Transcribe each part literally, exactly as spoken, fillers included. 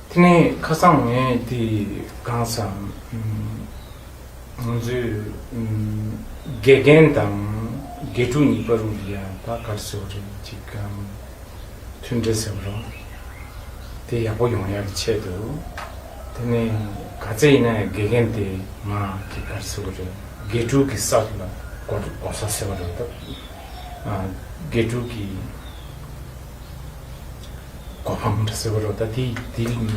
དེ་ནས་ཁ་སང་ངས་དེ་གང་ཟེར། ང་ཚོས་དགེ་རྒན་དང་དགེ་ཕྲུག་གཉིས་བར་ལ་ཡ་ད་ག་རེ་ཟེར་བ་རེད། ཅིག་མཐུན་སྒྲིལ་ཟེར་བ་རེད། དེ་ཡག་པོ་ཡོང་ཡག་གི་ཆེད་དུ། དེ་ནས་ག་ཚད་ཡིན་ན་ཡང་དགེ་རྒན་དེ་ང་གི་ག་རེ་ཟེར་བ་རེད། དགེ་ཕྲུག་གི་ས་ལ་གོ་གོ་ས་ཟེར་བ་རེད། ད་དགེ་ཕྲུག་གི་གོ་འཕང་འདྲ་ཟེར་བ་རེད། ད་དེ་དེ་ནང་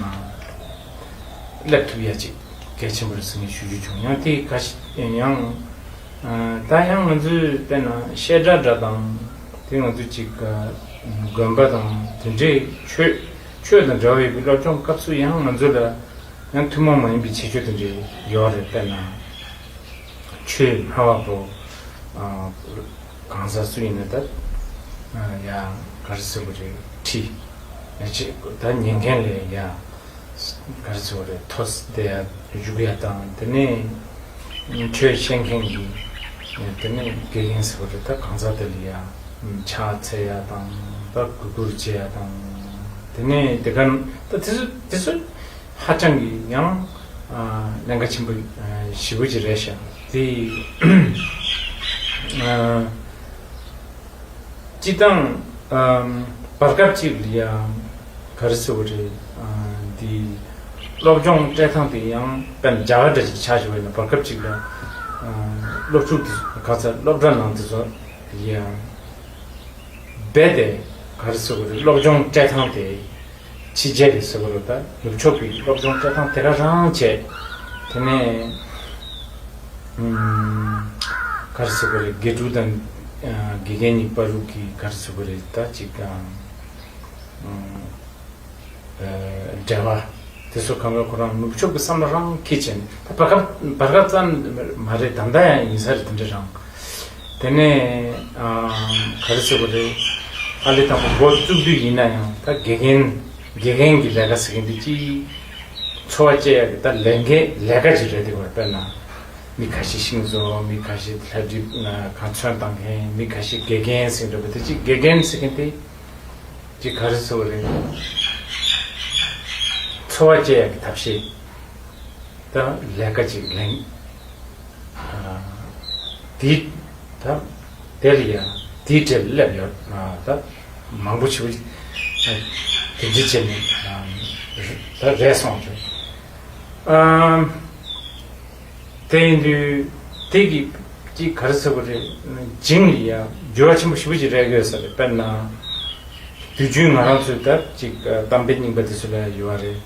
སླེབས་ཐུབ་ཡ་ཅིག་གལ་ཆེན་པོ་རེད་ཟེར་ནས་ཞུ་རྒྱུ་བྱུང་། ཡང་དེ་ག་ཞིག་ཡང་ད་ཡང་ང་ཚོས་དཔེར་ན་བཤད་གྲྭ་འདྲ་དང་། དེ་ང་ཚོས་ཅིག་དགོན་པ་དང་དེ་འདྲའི་ཆོས་ཆོས་དང་འབྲེལ་བ་ཡོད་པའི་སློབ་སྦྱོང་སྐབས་སུ་ཡང་ང་ཚོ་ལ་ཡང་ཐུན་མོང་མ་ཡིན་པའི་ཁྱད་ཆོས་དེ་འདྲའི་ཡོད་རེད། དཔེར་ན། ཆོས་སྨྲ་བ་པོ། ཨ། གང་ཟག་སུ་ཡིན་ན་ད། ཨ། ཡ། ག་རེ་ཟེར་བ་རེད། ཁྲི། ཡ་ཆེ་ད་ཉན་མཁན་ལ་ཡ། ག་རེ་ཟེར་བ་རེད། ཐོས་ཏེ་ཡ་བཞུགས་ཡ་དང་། དེ་ནས་ཆོས་བཤད་མཁན་གྱི། དེ་ནས་དགེ་རྒན་ཟེར་བ་རེད། ད་གང་ཟག་དེ་ལ་ཡ། ཕྱག་འཚལ་ཡ་དང་། ད་གུས་བཀུར་བྱེད་ཡ་དང་། དེ་ནས་དེ་ག་ད་དེ་ཚོ་དེ་ཚོ། ཧ་ཅང་གི་ཡང་ཨ་ལས་ཀ་ཆེན་པོ་ཨ་ཞེ་པོ་ཅིག་རེད་ཤག་དེ་ཨ་སྤྱིར་བཏང་ཨ་བར་སྐབས་ཅིག་ལ་ཡང་ག་རེ་ཟེར་བ་རེད། ཨ་འདི་སློབ་སྦྱོང་སྤྲད་སྟངས་དེ་ཡང་དཔེར་ན་རྒྱ་གར་འདྲ་ཅིག་ཆགས་བཞག་པ་ཡིན་ན། བར་སྐབས་ཅིག་ལ་ཨ་སློབ་ཕྲུག་དེ་ག་ཚོད་སློབ་གྲྭ་ནང་དེ་ཚོ་ལ་ཡང་རྦད་དེ་ག་རེ་ཟེར་བ་རེད། སློབ་སྦྱོང་སྤྲད་སྟངས་དེ། ཕྱི་རྒྱལ་གྱི་ཟེར་བ་རེད། ད་ནུབ་ཕྱོགས་ཀྱི་སློབ་སྦྱོང་སྤྲད་སྟངས་དེ་ག་རང་བྱས། དེ་ནས་ཨུམ་ག་རེ་ཟེར་བ་རེད། དགེ་ཕྲུག་དང་ཨ་དགེ་རྒན་གཉིས་བར་གྱི་ག་རེ་ཟེར་བ་རེད། ད་ཅིག་ཨ་ཨ་འབྲེལ་བ་དེ་ཚོ་གང་ག་ཁོ་རང་ནུབ་ཕྱོགས་ཀྱི་བསམ་བློ་རང་འཁྱེར་བྱས་ནས། ད་བར་སྐབས་བར་སྐབས་ཙམ་མ་རེད། ད་ལྟ་ཡང་ཡིན་ས་རེད། དེ་འདྲ་རང་། དེ་ནས་ཨ་ག་རེ་ཟེར་བ་རེད། ཨ་ལས་དང་པོ་འགོ་བཙུགས་དུས་ཡིན་ན་ཡང་ད་དགེ་རྒན་དགེ་རྒན་གྱི་ལས་ཀ་ཟེར་མཁན་དེ་ཅིག་འཚོ་བ་སྐྱེལ་ཡག་གི་ད་ལས་འགན་ལས་ཀ་ཅིག་རེད། དེ་བར་དཔེར་ན་མི་ཁ་ཤས་ཤིང་བཟོ། མི་ཁ་ཤས་ལྷ་བྲིས་ན་ག་ཚོན་བཏང་མཁན། མི་ཁ་ཤས་དགེ་རྒན་ཟེར་འདྲ་པོ་དེ་ཅིག་དགེ་རྒན་ཟེར་མཁན་དེ་ཅིག་ག་རེ་ཟེར་བ་རེད། འཚོ་བ་སྐྱེལ་ཡག་གི་ཐབས་ཤེས། ད་ལས་ཀ་ཅིག་ལེན། ཨ་དེ་ད་དེ་ལ་ཡ་དེའི་གྲས་སླེབས་ཡོད། ཨ་ད་མང་པོ་ཞེ་པོ་ཅིག་ཨ་དེ་འདྲ་བྱས་ནས་ཨ་ད་རེད་སོང་རེད། ཨ་དེ་ཡིན་དུས་དེ་གི་ཅིག་ག་རེ་ཟེར་བ་རེད། རྗེས་ལ་ཡ་འགྱུར་བ་ཆེན་པོ་ཞེ་པོ་ཅིག་རག་གི་ཡོད་ས་རེད། དཔེར་ན་དུས་རྒྱུན་ང་རང་ཚོས་ད་ཅིག་གཏམ་དཔེ་རྙིང་པ་དེ་ཚོ་ལ་ཡོད་པ་རེད།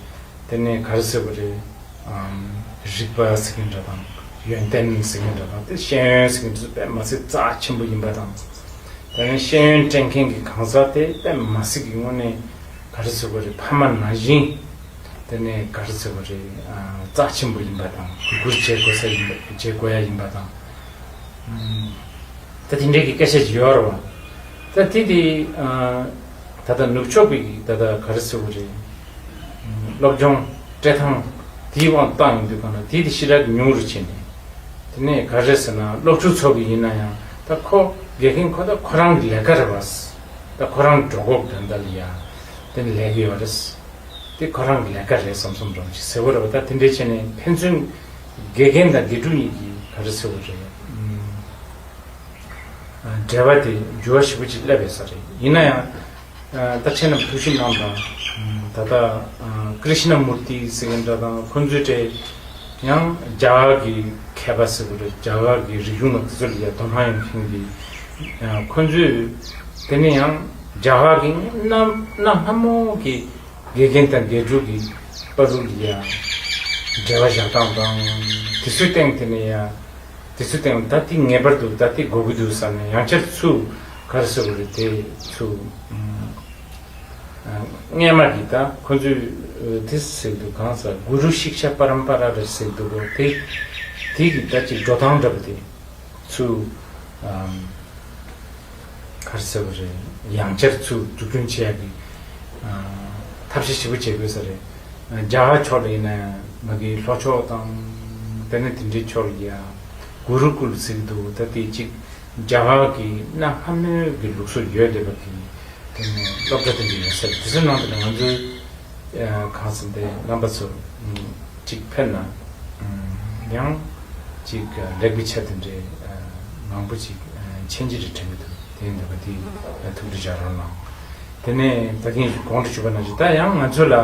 དེ་ནས་ག་རེ་ཟེར་བ་རེད། ཨམ། རིག་པ་ཟེར་མཁན་འདྲ་དང་། ཡོན་ཏན་ཟེར་མཁན་འདྲ་དང་། དེ་ཤེས་ཡོན་ཟེར་མཁན་དེ་ཚོ་དཔེ་མི་སྲིད་རྩ་ཆེན་པོ་ཡིན་པ་དང་། དེ་ནས་ཤེས་ཡོན་སྤྲད་མཁན་གྱི་གང་ཟག་དེ་དཔེ་མི་སྲིད་ཀྱི་དངོས་གནས་ག་རེ་ཟེར་བ་རེད། ཕ་མ་ནང་བཞིན། དེ་ནས་ག་རེ་ཟེར་བ་རེད། ཨ། རྩ་ཆེན་པོ་ཡིན་པ་དང་། གུས་བཀུར་བྱེད་དགོས་ས་ཡིན་པ། བྱེད་དགོས་ཡ་ཡིན་པ་དང་། ཨམ། ད་དེ་འདྲའི་གི་སྐད་ཆ་ཅིག་ཡོད་རེད་བ། ད་དེ་དེ་ཨ། ད་ལྟ་ནུབ་ཕྱོགས་པའི་ད་ལྟ་ག་རེ་ཟེར་བ་རེད། སློབ་སྦྱོང་སྤྲད་སྟངས་དེའི་དབང་བཏང་ཡོང་དུས་གང་ལ་དེ་དེ་ཞེ་དྲག་གི་ཉུང་རུ་ཕྱིན་ནས། དེ་ནས་ག་རེ་ཟེར་ན། སློབ་ཕྲུག་ཚོ་གི་ཡིན་ན་ཡང་ད་ཁོ་དགེ་རྒན་ཁོ་ད་ཁོ་རང་གི་ལས་ཀ་རེད་བ། ད་ཁོ་རང་གྲོད་ཁོག་དོན་དག་ལ་ཡ་དེ་ནས་ལས་ཀ་ཡོད་རེད། དེ་ཁོ་རང་གི་ལས་ཀ་རེད་བསམ་བསམ་འདྲ་ཞིག་ཟེར་བ་རེད་བ། ད་དེ་འདྲའི་བྱས་ནས་ཕན་ཚུན་དགེ་རྒན་དང་དགེ་ཕྲུག་གཉིས་ཀྱི་ག་རེ་ཟེར་བ་རེད། ཨུམ། འབྲེལ་བ་དེ་འགྱུར་བ་ཞེ་པོ་ཅིག་སླེབས་ཡོད་ས་རེད། ཡིན་ན་ཡང་། ད་ཁྱེད་རྣམས་ཐུགས་ཞིབ་གནང་དང་། ད་ལྟ་ཀྲི་ཤི་ན་མུར་ཏི་ཟེར་མཁན་འདྲ་དང་། ཁོང་ཚོའི་གྲས་ཡང་རྒྱ་གར་གྱི་མཁས་པ་ཟེར་བ་རེད། རྒྱ་གར་གྱི་རིག་གཞུང་ལ་དེ་ཚོ་ལ་ཡ་དོ་སྣང་ཡོད་མཁན་གྱི། ཁོང་ཚོས་དེ་ནས་ཡང་རྒྱ་གར་གྱི་གནའ་གནའ་སྔ་མོ་གི་དགེ་རྒན་དང་དགེ་ཕྲུག་གི་བར་དུ་ལ་ཡ་འབྲེལ་བ་བཞག་སྟངས་དང་། དེ་ཚོའི་སྟེང་དེ་ནས་ཡ། དེ་ཚོའི་སྟེང་ད་དེ་ངེས་པར་དུ་ད་དེ་དགོས་ཀྱི་འདུག་བསམ་ནས། ཡང་བསྐྱར་ཚུར་ག་རེ་ཟེར་དགོས་རེད། དེ་ཚུར་ཨ། སྔས་མ་གི་ད་ཁོ་ཚོས་ཨ། དེ་ཟེར་འདུག་གང་ཟེར། གུ་རུ་ཤིཀྵ་པ་རམ་པ་ར་རེད་ཟེར་འདུག་གོ། དེ་དེ་གི་ད་ཅིག་འགྲོ་སྟངས་འདྲ་པོ་དེ་ཚུར་ཨ། ག་རེ་ཟེར་དགོས་རེད། ཡང་བསྐྱར་ཚུར་འཛུགས་སྐྲུན་བྱེད་ཡག་གི་ཨ། ཐབས་ཤེས་ཞེ་པོ་བྱེད་དགོས་ས་རེད། རྒྱ་གར་ཕྱོགས་ལ་ཡིན་ན་ཡང་ང་གི་ལྷོ་ཕྱོགས་དང་། དེ་ནས་དེ་འདྲའི་ཕྱོགས་ལ་ཡ་གུ་རུ་ཀུལ་ཟེར་གྱི་འདུག་ད་དེ་གཅིག་རྒྱ་གར་གྱི་གནའ་སྔ་མོའི་གི་ལུགས་སྲོལ་ཡོད་བསྡད་པ་གི་དེ་ནས་སློབ་གྲྭ་དེ་འདྲ་ཡོད་ས་རེད། དེ་ཚོའི་ནང་དུ་ང་ཚོའི་ གང་ཟེར་དེ་རྣམ་པ་ཚོ་གཅིག་ཕེབས་ན་ཡང་གཅིག་ལེགས་པའི་ཆ་དེ་འདྲའི་མང་པོ་ཅིག་མཁྱེན་གྱི་རེད་དྲན་གྱི་འདུག་དེ་ཡིན་དུས་ག་དེ་ཐུགས་རྗེ་བྱ་རོགས་གནང་། དེ་ནས་ད་གིན་གོང་དུ་ཞུས་པ་ནང་བཞིན་ད་ཡང་ང་ཚོ་ལ་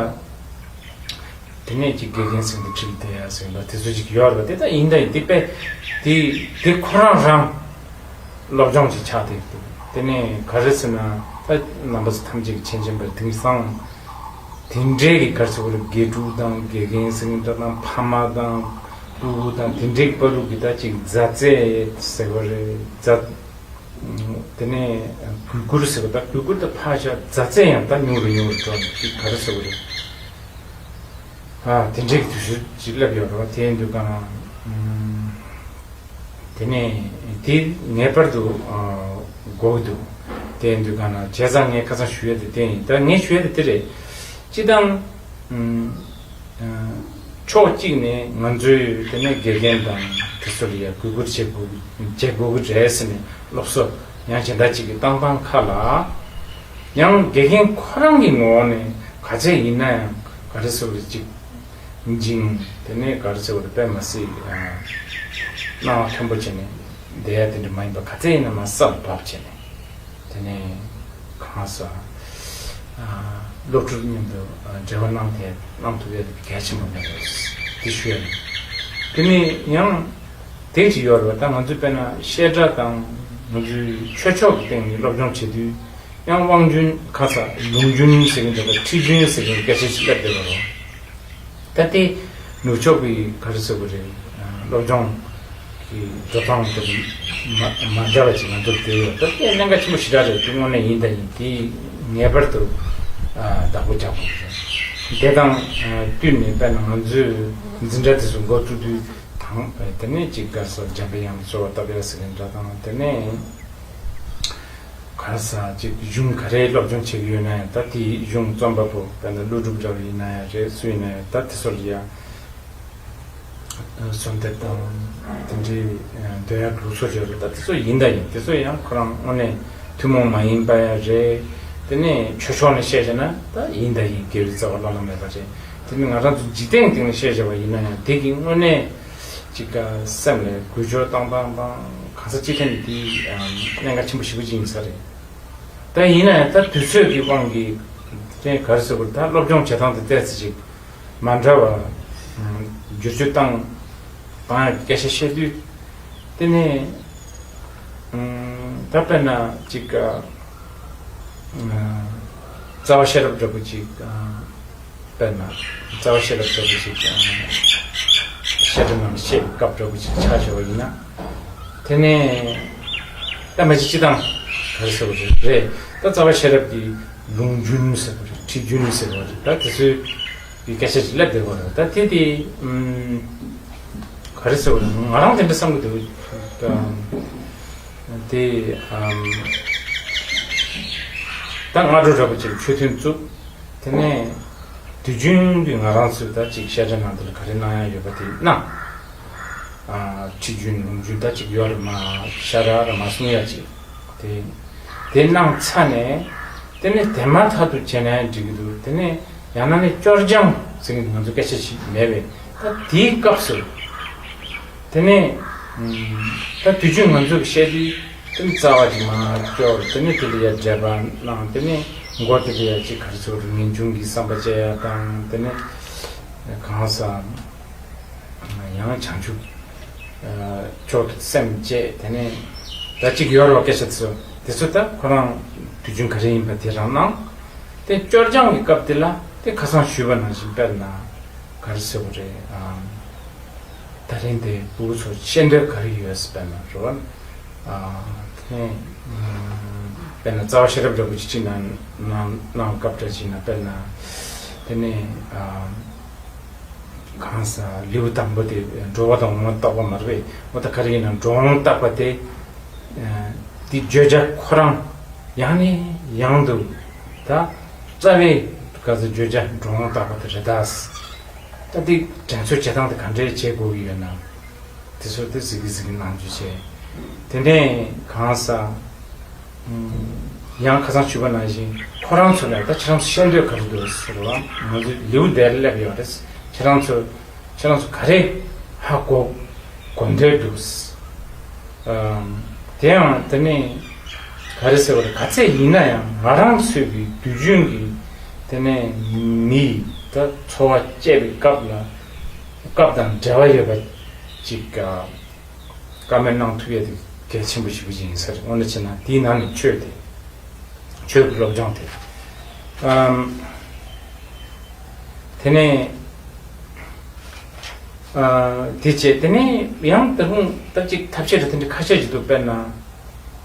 དེ་ནས་ཅིག་དགེ་རྒན་ཟེར་འདི་ཁྲིད་བསྡད་ཡ་ཟེར་ལ་དེ་ཚོ་ཅིག་ཡོད་རེད་པ། དེ་ད་ཡིན་ད་ཡིན་དེ་དཔེ་དེ་དེ་ཁོ་རང་རང་སློབ་སྦྱོང་ཅིག་ཆགས་བསྡད་འདུག་དེ་ནས་ག་རེ་ཟེར་ན་ད་རྣམ་པ་ཚོ་ཐམས་ཅད་ཀྱི་མཁྱེན་མཁྱེན་པར་དེང་སང་དེ་འདྲའི་གི་ག་རེ་ཟེར་དགོས་རེད། དགེ་ཕྲུག་དང་དགེ་རྒན་ཟེར་མཁན་འདྲ་དང་ཕ་མ་དང་སྤུ་གུ་དང་དེ་འདྲའི་བར་དུ་གི་ད་ཅིག་མཛའ་བརྩེ་ཟེར་དགོས་རེད། མཛའ་དེ་ནས་གུས་བཀུར་ཟེར་བ་ད་གུས་བཀུར་ད་ཕར་བཞག་མཛའ་བརྩེ་ཡང་ད་ཉུང་རུ་ཉུང་རུ་འགྲོ་འདུག་ག་རེ་ཟེར་དགོས་རེད། ཨ་དེ་འདྲའི་གི་དུས་ཚོད་ཅིག་སླེབས་ཡོད་རེད་བ། དེ་ཡིན་དུས་གང་དེ་ནས་དེ་ངེས་པར་དུ་དགོས་འདུག་དེ་ཡིན་དུས་གང་ན་བྱས་ཙང་ངས་ཁ་སང་ཞུ་ཡ་དེ་དེ་ཡིན། ད་ངས་ཞུ་ཡ་དེ་དེ་རེད། སྤྱི་བཏང་ཕྱོགས་གཅིག་ནས་ང་ཚོས་དེ་ནས་དགེ་རྒན་དང་དེ་ཚོ་ལ་ཡ་གུས་བཀུར་བྱེད་དགོས་བྱེད་དགོས་ཀྱི་རེད་ཟེར་ནས་སློབ་གསོ་ཡང་གཞན་དག་ཅིག་གི་བཏང་སྟངས་ཁག་ལ་ཡང་དགེ་རྒན་ཁོ་རང་གི་ངོ་བོ་ནས་ག་ཚད་ཡིན་ན་ཡང་ག་རེ་ཟེར་བ་ཅིག་སྦྱིན། དེ་ནས་ག་རེ་ཟེར་བ་དེ་དཔེ་མ་སྲིད་སྣང་བ་མཐོན་པོ་བྱས་ནས་བསྡད་ཡ་དེ་འདྲ་མ་ཡིན་པ་ག་ཚད་ཡིན་ན་མ་སར་བབས་བྱས་ནས་དེ་ནས་གང་ཟག་སློབ་ཕྲུག་མཉམ་དུ་འབྲེལ་བ་གནང་དེ་གནང་ཐུབ་ཡ་དེ་གལ་ཆེན་པོ་མེད་པ་དེ་ཞུ་ཡ་ཡིན། དེ་ནས་ཡང་དེ་ཅིག་ཡོད་རེད་བ། ད་ང་ཚོས་དཔེར་ན་བཤད་གྲྭ་དང་ང་ཚོའི་ཆོས་ཕྱོགས་ཀྱི་སྟེང་ནས་སློབ་སྦྱོང་བྱེད་དུས་ཡང་དབང་རྒྱུན་གང་ཟག་ལུང་རྒྱུན་ཟེར་གྱི་འདུག་པ། ཁྲིད་རྒྱུན་ཟེར་གྱི་སྐད་ཆ་ཞིག་སླེབས་བསྡད་པ་རེད། ད་ལྟའི་ནུབ་ཕྱོགས་ཀྱི་ག་རེ་ཟེར་དགོས་རེད། སློབ་སྦྱོང་གི་འགྲོ་སྟངས་དེ་མ་མ་འདྲ་བ་ཅིག་ང་ཚོར་བསྡད་ཡོད། ད་ལྟའི་གནད་འགག་ཆེན་པོ་ཞེ་དྲག་རེད། དེ་དངོས་གནས་ཡིན་དང་ཡིན། དེ་ངེས་པར་དུ་བདག་པོ་རྒྱག་དགོས་རེད། དེ་དང་བསྟུན་ནས་དཔེར་ན་ང་ཚོས་འཛིན་གྲྭ་དེ་ཚོ་འགོ་བཙུགས་དུས་དང་དེ་ནས་ཅིག་ག་རེ་ཟེར་འཇམ་པའི་དབྱངས་གསོལ་བ་བཏབ་ཡ་ཟེར་གྱི་འདྲ་དང་དེ་ནས། ག་རེ་ཟེར་ཅིག་གཞུང་ག་རེའི་སློབ་སྦྱོང་བྱེད་ཀྱི་ཡོད་ན་ཡང་ད་དེའི་གཞུང་རྩོམ་པ་པོ་དཔེར་ན་ཀླུ་སྒྲུབ་འདྲ་བ་ཡིན་ན་ཡང་རེད། སུ་ཡིན་ན་ཡང་ད་དེ་ཚོ་ལ་ཡ་གསོལ་འདེབས་དང་དེ་འདྲའི་འདོན་ཡག་ལུགས་སྲོལ་ཡོད་རེད། ད་དེ་ཚོ་ཡིན་ད་ཡིན། དེ་ཚོ་ཡང་ཁོ་རང་དངོས་གནས་ཐུན་མོང་མ་ཡིན་པ་ཡང་རེད། དེ་ནས་ཆོས་ཕྱོགས་ནས་བཤད་བྱས་ན་ད་ཡིན་ད་ཡིན། དགེ་བའི་རྩ་བ་བླ་ན་མེད་པ་རེད། དེ་ནི་ང་རང་ཚོ་འཇིག་རྟེན་སྟེང་ནས་བཤད་བྱས་པ་ཡིན་ན་ཡང་དེ་གི་དངོས་གནས། ཅིག་སེམས་ལ་འགུལ་སྐྱོད་བཏང་སྟངས་དང་གང་ཟག་སྤྱི་ཐན་འདི་གནད་འགག་ཆེན་པོ་ཞེ་པོ་ཅིག་ཡིན་ས་རེད། ད་ཡིན་ན་ཡང་ད་དུས་ཚོད་ཀྱི་དབང་གིས་དེ་ག་རེ་ཟེར་དགོས་རེད། ད་སློབ་སྦྱོང་བྱེད་སྟངས་དེ་ཏོག་ཙམ་ཅིག་མ་འདྲ་བ་བསྒྱུར་བཅོས་བཏང་བཏང་ཡག་གི་སྐད་ཆ་བཤད་དུས་དེ་ནས་ད་དཔེར་ན་ཅིག་རྩ་བ་ཤེས་རབ་འདྲ་པོ་ཅིག་དཔེར་ན་རྩ་བ་ཤེས་རབ་འདྲ་པོ་ཞིག་ཀྱང་བཤད་པའི་ནང་བཤད་པའི་སྐབས་འདྲ་པོ་ཞིག་ཆགས་བྱུང་བ་ཡིན་ན། དེ་ནས་ད་མ་གཞི་སྤྱི་བཏང་ག་རེ་ཟེར་བ་རེད་རེད། ད་རྩ་བ་ཤེས་རབ་ཀྱི་ལུང་རྒྱུན་ཟེར་བ་རེད། ཁྲིད་རྒྱུན་ཟེར་བ་རེད། ད་དེ་ཚོའི་གི་སྐད་ཆ་ཞིག་སླེབས་བསྡད་པ་རེད། ད་དེ་དེ་ཨམ་ག་རེ་ཟེར་བ་རེད། ང་རང་དེ་འདྲ་བསམ་གི་འདུག་ད་དེ་ཨམ་ད་སྔ་དྲོ་འདྲ་པོ་ཅིག་ཆོས་ཐུན་བཙུགས། དེ་ནས་དུས་རྒྱུན་གྱི་ང་རང་ཚོས་ད་ཅིག་བཤད་གྲྭ་ནང་དུ་ལ་ག་རེ་གནང་ཡ་ཡོད་པ་དེ་གནང་། ཨ་ཁྲིད་རྒྱུན་ལུང་རྒྱུན་ད་ཅིག་ཡོད་རེད་མ་ཤ་ར་ར་མ་གསུང་ཡ་ཅིག་དེ་དེ་གནང་ཚར་ནས་དེ་ནས་དེ་མ་ཐག་ཏུ་བྱས་ན་ཡང་འགྲིག་གི་འདུག་དེ་ནས་ཡང་ན་ནས་སྐྱོར་སྦྱང་ཟེར་གྱི་ང་ཚོ་སྐད་ཆ་ཞིག་མེད་པས་ད་དེའི་སྐབས་སུ། དེ་ནས་ད་དུས་རྒྱུན་ང་ཚོས་བཤད་དུས་དེ་ནི་རྩ་བ་ཅིག་མར་སྐྱོར། དེ་ནས་དེ་ལ་ཡ་འགྲེལ་པ་གནང་། དེ་ནས་མགོ་དེ་ལ་ཡ་ཅིག་ག་རེ་ཟེར་དགོས་རེད། ངེས་འབྱུང་གི་བསམ་པ་བཅས་ཡ་དང་དེ་ནས་གང་ཟག་ཡང་བྱང་ཆུབ་མཆོག་ཏུ་སེམས་བསྐྱེད། དེ་ནས་ད་ཅིག་ཡོད་རེད་བ། སྐད་ཆ་དེ་ཚོ་དེ་ཚོ་ད་ཁོ་རང་དུས་རྒྱུན་ག་རེ་ཡིན་པ་དེ་རང་གནང་། དེ་སྐྱོར་སྦྱང་གི་སྐབས་དེ་ལ་དེ་ཁ་སང་ཞུས་པ་ནང་བཞིན་དཔེར་ན་ག་རེ་ཟེར་དགོས་རེད། ཨ། ད་རིང་དེ་ཕྲུ་གུ་ཚོ་བཤད་འདོད་ག་རེ་ཡོད་ཟེར་དཔེར་ན་རེད་བ། ཨ། དེ་ནས་དཔེར་ན་རྩ་བ་ཤེས་རབ་འདྲ་པོ་ཅིག་ཅིག་ནང་ནང་ནང་སྐབས་འདྲ་ཅིག་ན་དཔེར་ན་དེ་ནས་ཨ། གང་ཟག་ལེའུ་དང་པོ་དེ་འགྲོ་བ་དང་འོང་བ་བརྟག་པ་མ་རེད་པས། འོ་ད་ག་རེ་ཡིན་ན་འགྲོ་འོང་བརྟག་པ་དེ་དེ་བརྗོད་བྱ་ཁོ་རང་ཡང་ནས་ཡང་དུ་ད་རྩ་བའི་ག་ཚོད་བརྗོད་བྱ་འགྲོ་འོང་བརྟག་པ་དེ་རེད་ད། ད་དེ་དྲན་གསོ་བྱེད་སྟངས་དེ་ག་འདྲས་བྱེད་དགོས་ཀྱི་ཡོད་ན། དེ་ཚོ་དེ་གཟིགས་གི་གཟིགས་གི་གནང་རྒྱུ་བྱས། དེ་ནས་གང་ཟག་ཨུམ། ཡང་ཁ་སང་ཞུས་པ་ནང་བཞིན་ཁོ་རང་ཚོ་ལ་ད་ཁྱེད་རང་ཚོ་ཤེས་འདོད་ག་རེ་འདུག་ཟེར་བ། ང་ཚོ་ལེའུ་འདིར་སླེབས་ཡོད་རེད། ཁྱེད་རང་ཚོ་ཁྱེད་རང་ཚོ་ག་རེ་ཧ་གོ་གོ་འདོད་འདུག། ཨམ། དེ་ཡང་དེ་ནས་ག་རེ་ཟེར་བ་རེད། ག་ཚད་ཡིན་ན་ཡང་ང་རང་ཚོའི་གི་དུས་རྒྱུན་གྱི་དེ་ནས་མི་ད་འཚོ་བ་སྐྱེལ་བའི་སྐབས་ལ་སྐབས་དང་འབྲེལ་བ་ཡོད་པ་ཅིག་ཨ། བཀའ་མོལ་གནང་ཐུབ་ཡ་དེ་གལ་ཆེན་པོ་ཞེ་པོ་ཅིག་ཡིན་ས་རེད། དངོས་གནས་བྱས་ན་དེའི་ནང་ནས་ཆོས་དེ་ཆོས་ཀྱི་སློབ་སྦྱོང་དེ། ཨམ། དེ་ནས་ཨ། དེ་བྱས་དེ་ནས་ཡང་ད་རུང་ད་ཅིག་ཐབས་ཤེས་རེ་དེ་འདྲ་ཁ་ཤས་ཅིག་འདུག། དཔེར་ན་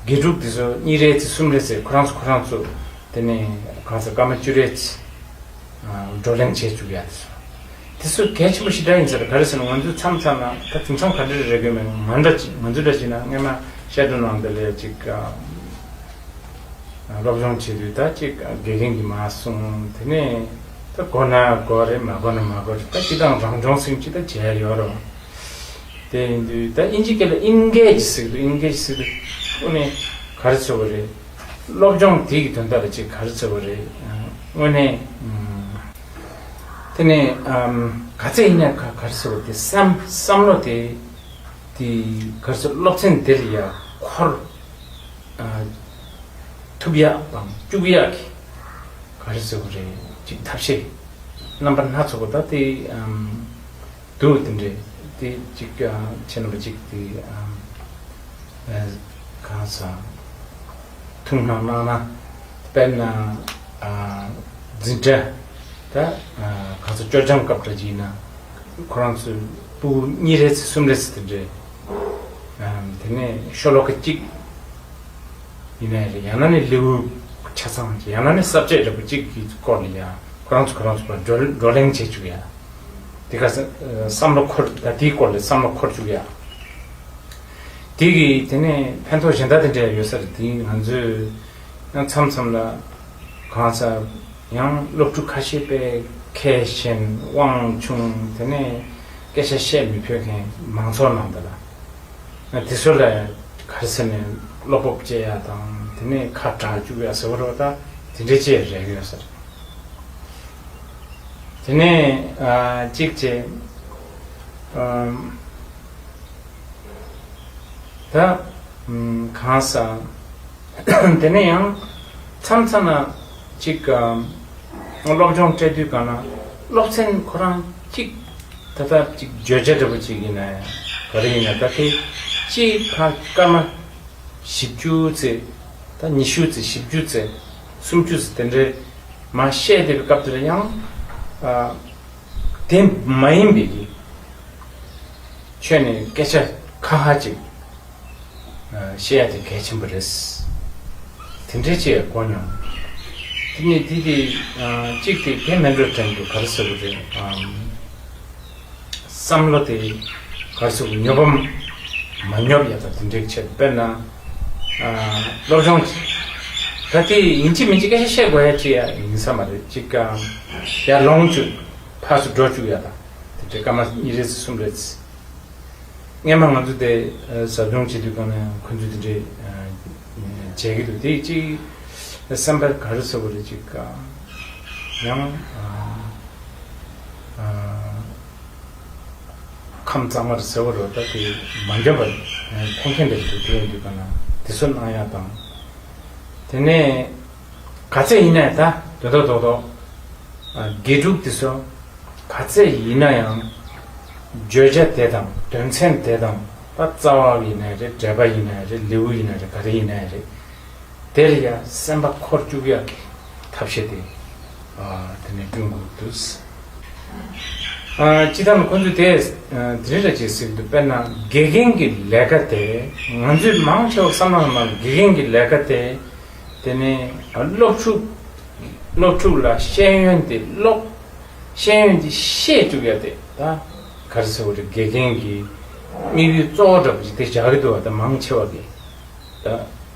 དགེ་ཕྲུག་དེ་ཚོ་གཉིས་རེ་ཚེ་གསུམ་རེ་ཚེ་ཁོ་རང་ཚོ་ཁོ་རང་ཚོ་དེ་ནས་གང་ཟེར་སྐར་མ་བཅུ་རེ་ཚེ། བགྲོ་གླེང་བྱེད་བཅུག་ཡ་དེ་ཚོ། དེ་ཚོ་གལ་ཆེན་པོ་ཞེ་དྲག་ཡིན་ཟེར། ག་རེ་ཟེར་ན་ང་ཚོའི་མཚམས་མཚམས་ན་ད་དེང་སང་ག་འདྲ་རེད་དགོས་མེད། ང་འདྲ་ཅིག་ང་ཚོ་འདྲ་ཅིག་ན་སྔས་མ་བཤད་སྒྲུབ་ནང་དེ་ལས་ཅིག་སློབ་སྦྱོང་བྱེད་དུས་ད་ཅིག་དགེ་རྒན་གྱིས་མར་གསུངས། དེ་ནས་ད་གོ་ན་གོ་རེད། མ་གོ་ན་མ་གོ་རེད། ད་སྤྱི་བཏང་རང་སྦྱོང་ཟིན་ཅིག་ད་བྱས་ཡོད་རེད། དེ་ཡིན་དུས་ད་དབྱིན་ཇི་སྐད་ལ་ཨིན་གེ་ཇི་ཟེར་གི་འདུག། ཨིན་གེ་ཇི་ཟེར་དུས་དངོས་གནས་ག་རེ་ཟེར་བ་རེད། སློབ་སྦྱོང་དེ་གི་དོན་དག་ལ་ཅིག་ག་རེ་ཟེར་བ་རེད། དངོས་གནས་དེ་ནས་ག་ཚད་ཡིན་ན་ག་ག་རེ་ཟེར་བ་དེ་བསམ་བསམ་བློ་དེ་དེ་ག་རེ་ཟེར། སློབ་ཚན་དེ་ལ་ཡ་འཁོར་ཐུབ་ཡག་དང་བཅུག་ཡག་གི་ག་རེ་ཟེར་བ་རེད། ཅིག་ཐབས་ཤེས་རྣམ་པ་སྣ་ཚོགས་པ་ད་དེ་འདུག། དེ་འདྲས་དེ་ཅིག་ཁྱེད་རྣམ་པ་ཅིག་དེ་གང་ཟག་ཐུགས་སྣང་གནང་ན། དཔེར་ན་འཛིན་གྲྭ་ད་གང་ཟག་སྤྱོད་སྦྱང་སྐབས་འདྲ་ཅིག་ཡིན་ན་ཁོ་རང་ཚོའི་ཕྲུ་གུ་གཉིས་རེ་ཚེ་གསུམ་རེ་ཚེ་དེ་འདྲས། དེ་ནས་ཤོ་ལོ་ཀ་གཅིག་ཡིན་ནའི་རེད། ཡང་ན་ནི་ལེའུ་ཆ་ཚང་གཅིག། ཡང་ན་ནི་ས་བཅད་འདྲ་པོ་གཅིག་གི་སྐོར་ལ་ཡ་ཁོ་རང་ཚོ་ཁོ་རང་ཚོ་བར་བགྲོ་བགྲོ་གླེང་བྱེད་བཅུག་ཡ། དེ་ག་ས་བསམ་བློ་འཁོར། ད་དེའི་སྐོར་ལ་བསམ་བློ་འཁོར་བཅུག་ཡ། དེ་གི་དེ་ནས་ཕན་ཐོགས་གཞན་དག་དེ་འདྲ་ཡོད་ས་རེད། དེ་ང་ཚོས་ཡང་མཚམས་མཚམས་ལ་གང་ཟག་ཡང་སློབ་ཕྲུག་ཁ་ཤས་དཔེ་ཁས་ཞན་དབང་ཆུང་། དེ་ནས་སྐད་ཆ་བཤད་མི་ཕོད་མཁན་མང་ཚོགས་ནང་དུ་ལ། དེ་ཚོ་ལ་ག་རེ་ཟེར་ནས་བློ་སྤོབས་སྐྱེ་ཡ་དང་། དེ་ནས་ཁ་གྲག་བཅུག་ཡ་ཟེར་བ་རེད་པ། ད་དེ་འདྲའི་ཅིག་རེག་ཡོད་ས་རེད། དེ་ནས་ཨ་གཅིག་བྱས། ཨམ། ད་ཨམ་གང་ཟག་དེ་ནས་ཡང་མཚམས་མཚམས་ན་གཅིག་ཨམ་སློབ་སྦྱོང་སྤྲད་དུས་གང་ན་སློབ་ཚན་ཁོ་རང་གཅིག་ད་ལྟ་གཅིག་བརྗོད་བྱ་འདྲ་པོ་གཅིག་ཡིན་ན་ཡང་ག་རེ་ཡིན་ན། ད་དེ་གཅིག་ཁ་སྐར་མ་བཞི་བཅུ་ཙམ། ད་ཉི་ཤུ་ཙམ། བཞི་བཅུ་ཙམ། སུམ་ཅུ་ཙམ་དེ་འདྲའི་མར་བཤད་བསྡད་པའི་སྐབས་དེ་ལ་ཡང་ཨ་དེ་མ་ཡིན་པའི་གི་ཁྱོན་ནས་སྐད་ཆ་ཁ་ཁ་ཅིག་ཨ་བཤད་ཡ་དེ་གལ་ཆེན་པོ་རེད། དེ་འདྲའི་ཅིག་གོ་མྱོང་། དེ་ནས་དེ་དེ་ཨ་གཅིག་དེ་དེ་མེད་འགྲོ་དྲན་འདུག། ག་རེ་ཟེར་དགོས་རེད། ཨམ། བསམ་བློ་དེ་ག་རེ་ཟེར། ཉོབ་པ་མ་ཉོབ་ཡ་དང་དེ་འདྲའི་ཆེད། དཔེར་ན་ཨ་སློབ་སྦྱོང་ད་དེ་ཡིན་གཅིག་མིན་གཅིག་སྐད་ཆ་བཤད་དགོས་ཡ་ཅིག་ཡ་ཡིན་ས་མ་རེད། ཅིག་ཨ་ཡར་ལོངས་བཅུག་ཕར་ཚུར་འགྲོ་བཅུག་ཡ་དང་དེ་འདྲའི་སྐར་མ་གཉིས་རེ་ཚེ་གསུམ་རེ་ཚེ། སྔས་མ་ང་ཚོ་དེ་ཨ་ཟབ་སྦྱོང་བྱེད་དུས་གང་ན་ཁོ་ཚོས་དེ་འདྲའི་ཨ་བྱེད་ཀྱི་འདུག། དེ་ཅིག་སེམས་པ་ག་རེ་ཟེར་དགོས་རེད། ཅིག་ཨ་ཡང་ཨ་ཨ་ཁམས་གཙང་མ་རེད་ཟེར་བ་རེད། ད་དེ་མ་འཇོན་པ་ཕན་མཁན་རེད་འདུག། དེ་ཡིན་དུས་གང་ན་དེ་ཚོ་གནང་ཡ་དང་། དེ་ནས་ག་ཚད་ཡིན་ནའི་ད་དོན་དག་རྡོག་རྡོག་དགེ་ཕྲུག་དེ་ཚོ་ག་ཚད་ཡིན་ན་ཡང་བརྗོད་བྱ་དེ་དང་དོན་ཚན་དེ་དང་ད་རྩ་བ་ཡིན་ནའི་རེད། འགྲེལ་པ་ཡིན་ནའི་རེད། ལེའུ་ཡིན་ནའི་རེད། ག་རེ་ཡིན་ནའི་རེད། དེར་ཡང་སེམས་པ་འཁོར་བཅུག་ཡག་གི་ཐབས་ཤེས་དེ་ཨ་དེ་ནས་བསྐྲུན་དགོས་འདུག། ཨ་སྤྱིར་བཏང་ཁོང་ཚོས་དེ་ཨ་དེ་རིང་ལ་ཅིག་ཟེར་གྱི་འདུག། དཔེར་ན་དགེ་རྒན་གྱི་ལས་ཀ་དེ་ང་ཚོས་མང་ཆེ་བ་བསམ་བློ་ནང་དགེ་རྒན་གྱི་ལས་ཀ་དེ་དེ་ནས་ཨ་སློབ་ཕྲུག་སློབ་ཕྲུག་ལ་ཤེས་ཡོན་དེ་སློབ་ཤེས་ཡོན་དེ་ཤེས་བཅུག་ཡ་དེ་ད་ག་རེ་ཟེར་དགོས་རེད། དགེ་རྒན་གྱི་དམིགས་ཡུལ་གཙོ་བོ་འདྲ་པོ་ཅིག་དེ་བཞག་གི་འདུག་བ། ད་མང་ཆེ་བ་གིས། ད་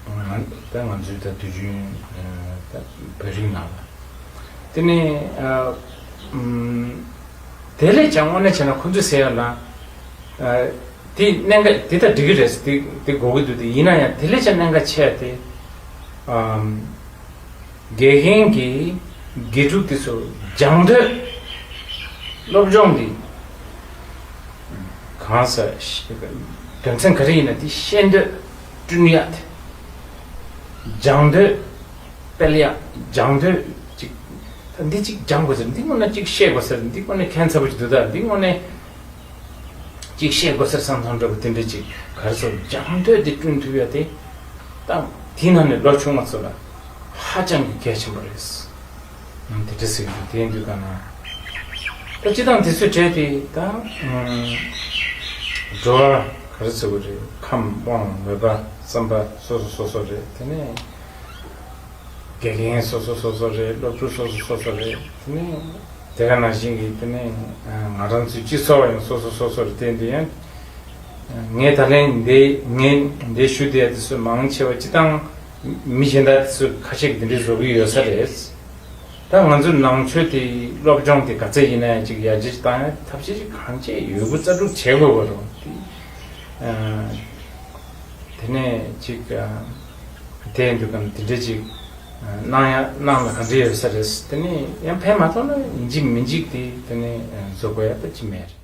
ང་ད་ང་ཚོའི་ད་དུས་རྒྱུན་ཨ་ད་བོད་རིགས་ནང་ལ་དེ་ནས་ཨ་ཨམ་དེ་ལས་ཀྱང་དངོས་གནས་བྱས་ན་ཁོ་ཚོས་ཟེར་ཡ་ལ་ཨ་དེ་གནད་འགག་དེ་ད་འགྲིག་གི་རེད། དེ་དེ་དགོས་ཀྱི་འདུག། དེ་ཡིན་ན་ཡང་དེ་ལས་ཀྱང་གནད་འགག་ཆེ་བ་དེ་ཨམ་ དགེ་རྒན་གྱིས་དགེ་ཕྲུག་དེ་ཚོ་སྦྱང་འདོད། སློབ་སྦྱོང་འདི་གང་ཟག་དོན་ཚན་ག་རེ་ཡིན་ན་དེ་ཤེས་འདོད་བསྐྲུན་ཡག་དེ། སྦྱང་འདོད་སྤེལ་ཡག་སྦྱང་འདོད་ཅིག་ད་འདི་ཅིག་སྦྱང་དགོས་ཟེར། འདི་དངོས་གནས་ཅིག་ཤེས་དགོས་ཟེར། འདི་དངོས་གནས་ཁྱད་མཚར་པོ་ཅིག་འདུག་ད་འདི་དངོས་གནས་ཅིག་ཤེས་དགོས་ཟེར་བསམ་བསམ་འདྲ་པོ་དེ་འདྲ་ཅིག་ག་རེ་ཟེར། སྦྱང་འདོད་དེ་བསྐྲུན་ཐུབ་ཡ་དེ་ད་དེ་ནང་ནས་ལོ་ཆུང་བ་ཚོ་ལ་ཧ་ཅང་གི་གལ་ཆེན་པོ་རེད། ཨང་། དེ་འདྲ་ཟེར་གི་འདུག་དེ་ཡིན་དུས་ག་ན་ད་སྤྱི་བཏང་དེ་ཚོའི་གྲས་དེ་ད་ཨང་འགྲོ་བ་ག་རེ་ཟེར་དགོས་རེད། ཁམས་དབང་མོས་པ་བསམ་པ་སོ་སོ་སོ་སོ་རེད། དེ་ནས་དགེ་རྒན་སོ་སོ་སོ་སོ་རེད། སློབ་ཕྲུག་སོ་སོ་སོ་སོ་རེད། དེ་ནས་དེ་ག་ནང་བཞིན་གྱི་དེ་ནས་ང་རང་ཚོའི་སྤྱི་ཚོགས་ཡང་སོ་སོ་སོ་སོ་རེད། དེ་འདི་ཡང་ངས་ད་ལན་འདི་ངས་འདི་ཞུ་བསྡད་དེ་ཚོ་མང་ཆེ་བ་སྤྱི་བཏང་མི་གཞན་དག་དེ་ཚོ་ཁ་ཤས་ཀྱིས་དེ་འདྲའི་བཟོ་གི་ཡོད་ས་རེད། ད་ང་ཚོའི་ནང་ཆོས་དེ་སློབ་སྦྱོང་དེ་ག་ཚད་ཡིན་ན་ཡང་ཅིག་ཡར་རྒྱས་བཏང་ཡ་ཐབས་ཤེས་ཅིག་གང་བྱས་ཡོད་དགུ་རྩལ་སྤྲུགས་བྱེད་དགོས་པ་རུང་དེ། དེ་ནས་ཅིག་དེ་འདུག་གམ་དེ་འདྲ་ཅིག་གནང་ཡ་གནང་ལ་ག་འདྲ་ཡོད་ས་རེད། དེ་ནས་ཡང་ཕན་མ་ཐོགས་ན་ཡིན་གཅིག་མིན་གཅིག་དེ་དེ་ནས་བཟོ་དགོས་ཡ་ད་ཅི་མེད་རེད།